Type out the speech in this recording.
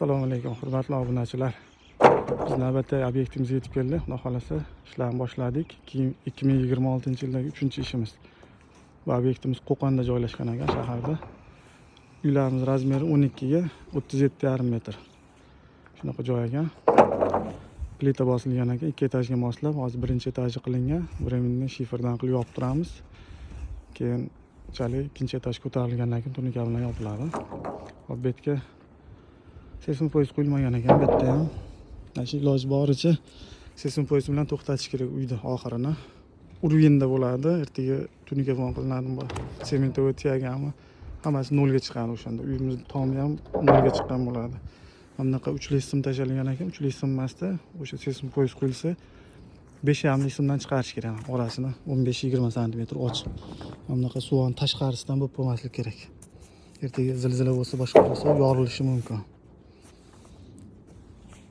Assalomu alaykum, hurmatli obunachilar. Biz navbatdagi obyektimizga yetib keldik. Xudo xohlasa, ishlarni boshladik. Keyin 2026-yildagi 3-ishimiz. Bu obyektimiz Qo'qonda joylashgan ekan, shaharda. Uylarimiz размер i 12 ga 37,5 metr. Shunaqa joy ekan. Plita bosilgan ekan, ikki etajga moslab, hozir birinchi etaji qilingan. Временный shiferdan qilib yopib turamiz. Keyinchalik ikkinchi etaj ko'tarilgandan keyin turnika bilan yopiladi. Hop, bu yerga сейсмопояс qo'yilmagan ekan bu yerda ham. Mana shu iloji boricha сейсмопояс bilan to'xtatish kerak uyni oxirini. Уровень da bo'ladi. Ertaga turnika fon qilinadimi, цементовый tiyaganmi, hammasi nolga chiqadi o'shanda. Uyimiz tomi ham nolga chiqqan bo'ladi. Mana bunaqa uchli sim tashlangan ekan, uchli sim emasda, o'sha сейсмопояс qo'yilsa, 5,5lik simdan chiqarish kerak orasini 15-20 santimetr ochiq. Mana bunaqa suvon tashqarisidan bo'lib qolmasligi kerak. Ertaga zilzila bo'lsa, boshqa bo'lsa, yorilishi mumkin.